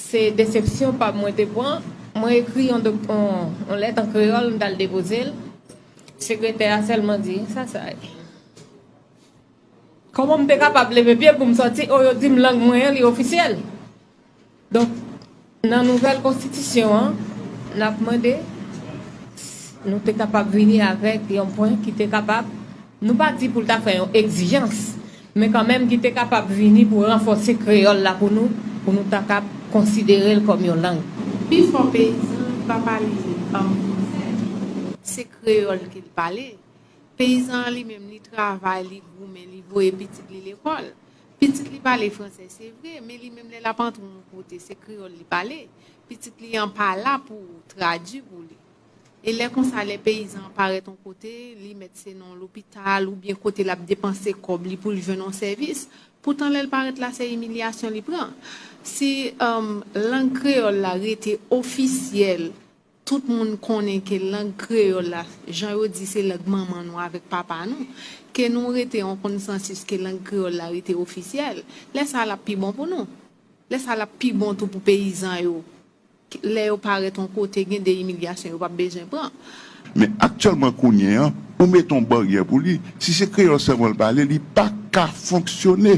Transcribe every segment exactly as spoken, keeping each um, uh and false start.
Se desepsyon pa mwen te pran. Mwen ekri yon, dok- yon, yon lèt an kreyòl, m t al depoze l. Sekretè a sèlman di, "Sa sa ye?" Kòman m te kapab leve pye pou m sòti, o, yo di m lang mwen an, li ofisyèl? Donk, nan nouvèl konstitisyon an, n ap mande, nou te kapab vini avèk yon pwen ki te kapab, nou pa di pou l ta fè yon egzijans, men kanmenm ki te kapab vini pou ranfòse kreyòl la pou nou, pou nou ta kab konsidere l kòm yon lang. Pifò peyizan pa pale, um, fransè. Se kreyòl ke l pale. Peyizan an li menm, li travay, li goumen, li voye pitit li lekòl. Pitit li pale fransè, se vre, men li menm lè l ap antre yon kote, se kreyòl li pale. Pitit li an pa la pou tradui pou li. E lè konsa, lè peyizan an parèt yon kote, li mèt se nan lopital oubyen kote l ap depanse kòb li pou l jwenn yon sèvis. Poutan lè l parèt la, se imilyasyon li pran. Si, um, lang kreyòl la rete ofisyèl, tout moun konnen ke lang kreyòl la, jan yo di se lang manman nou avèk papa nou, ke nou rete yon konsansis ke lang kreyòl la rete ofisyèl, lè sa a l ap pi bon pou nou. Lè sa a l ap pi bon tou pou peyizan yo. Lè yo parèt yon kote, gen de imilyasyon yo p ap bezwen pran. Men aktyèlman kounye an, ou mete yon baryè pou li, si se kreyòl sèlman l pale, li pa ka fonksyone.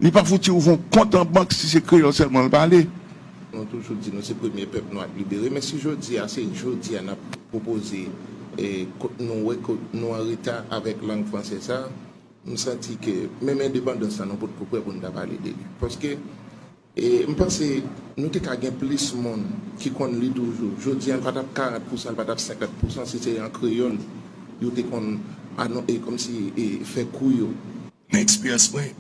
Li pa fouti ouvri yon kont an bank si se kreyòl sèlman l pale. Nou toujou di nou se premye pèp nwa k libere, men si jodi a, se jodi a n ap pwopoze, e, kot nou wè kot nou an reta avèk lang fransè sa, m santi ke menm endepandans la, nou potko prè pou n ta pale de li. Paske, e, m panse nou te ka gen plis moun ki konn li toujou. Jodi a, l pa t ap karant pousan, l pa t ap senkant pousan si se an kreyòl yo te konn anon-, e, kòmsi, e, fè kou yo. Nan eksperyans mwen,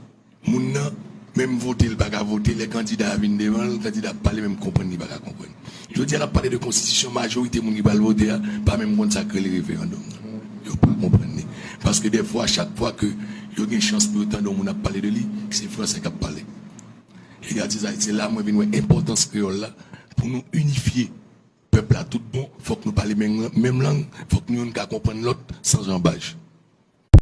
moun nan, menm vote l pa ka vote, lè kandida a vin devan l, kandida a ap pale, menm konprann li pa ka konprann. Jodi a, n ap pale de konstitisyon, majorite moun ki pral vote a pa menm konn sa k rele referandòm nan. Yo pa konprann li. Paske dèfwa, chak fwa ke yo gen chans pou yo tande yon moun ap pale de li, se fransè k ap pale. Egal, se sa, se la mwen vin wè enpòtans kreyòl la pou nou inifye pèp la tout bon, fòk nou pale menm, menm lang, fòk nou youn ka konprann lòt san janbaj.